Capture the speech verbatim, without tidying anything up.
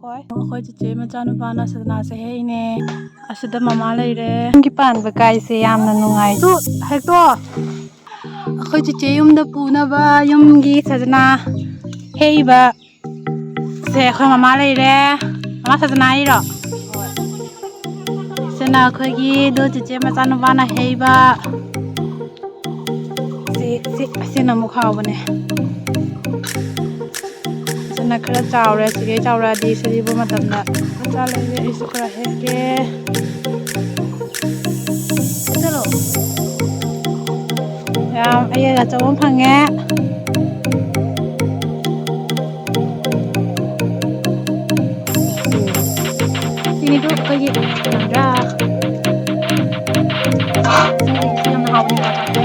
ꯍꯣꯏ, ꯑꯩꯈꯣꯏ ꯆꯤꯆꯦ ꯃꯆꯥꯅꯨꯄꯥꯅ ꯁꯖꯅꯥꯁꯦ ꯍꯦꯛꯏꯅꯦ꯫ ꯑꯁꯤꯗ ꯃꯃꯥ ꯂꯩꯔꯦ꯫ ꯌꯨꯝꯒꯤ ꯄꯥꯟꯕ ꯀꯥꯏꯁꯦ ꯌꯥꯝꯅ ꯅꯨꯡꯉꯥꯏ꯫ ꯇꯨ, ꯍꯦꯛꯇꯣ꯫ ꯑꯩꯈꯣꯏ ꯆꯤꯆꯦ ꯌꯨꯝꯗ ꯄꯨꯅꯕ ꯌꯨꯝꯒꯤ ꯁꯖꯅꯥ ꯍꯦꯛꯏꯕ꯫ ꯁꯦ, ꯑꯩꯈꯣꯏ ꯃꯃꯥ ꯂꯩꯔꯦ꯫ ꯃꯃꯥ, ꯁꯖꯅꯥ ꯍꯦꯛꯏꯔꯣ? ꯁꯤꯅ ꯑꯩꯈꯣꯏꯒꯤ ꯗꯣ ꯆꯤꯆꯦ ꯃꯆꯥꯅꯨꯄꯥꯅ ꯍꯦꯛꯏꯕ꯫ ꯁꯤ, ꯁꯤ, ꯑꯁꯤꯅ ꯑꯃꯨꯛ ꯍꯥꯎꯕꯅꯦ꯫ ꯁꯤꯅ ꯈꯔ ꯆꯥꯎꯔꯦ, ꯁꯤꯒꯩ ꯆꯥꯎꯔꯛꯑꯗꯤ ꯁꯤꯗꯤꯕꯨ ꯃꯇꯝꯗ ꯃꯆꯥ ꯂꯩꯔꯦ꯫ ꯑꯩꯁꯨ ꯈꯔ ꯍꯦꯛꯀꯦ꯫ ꯆꯠꯂꯣ꯫ ꯌꯥꯝ ꯑꯌꯦꯜ ꯑꯆꯧꯕ ꯑꯃ ꯐꯪꯉꯦ꯫ ꯁꯤꯅꯤꯗꯨ ꯑꯩꯈꯣꯏꯒꯤ ꯀꯩꯅꯣꯗ꯫ ꯁꯤ ꯌꯥꯝꯅ ꯍꯥꯎꯕꯅꯦ꯫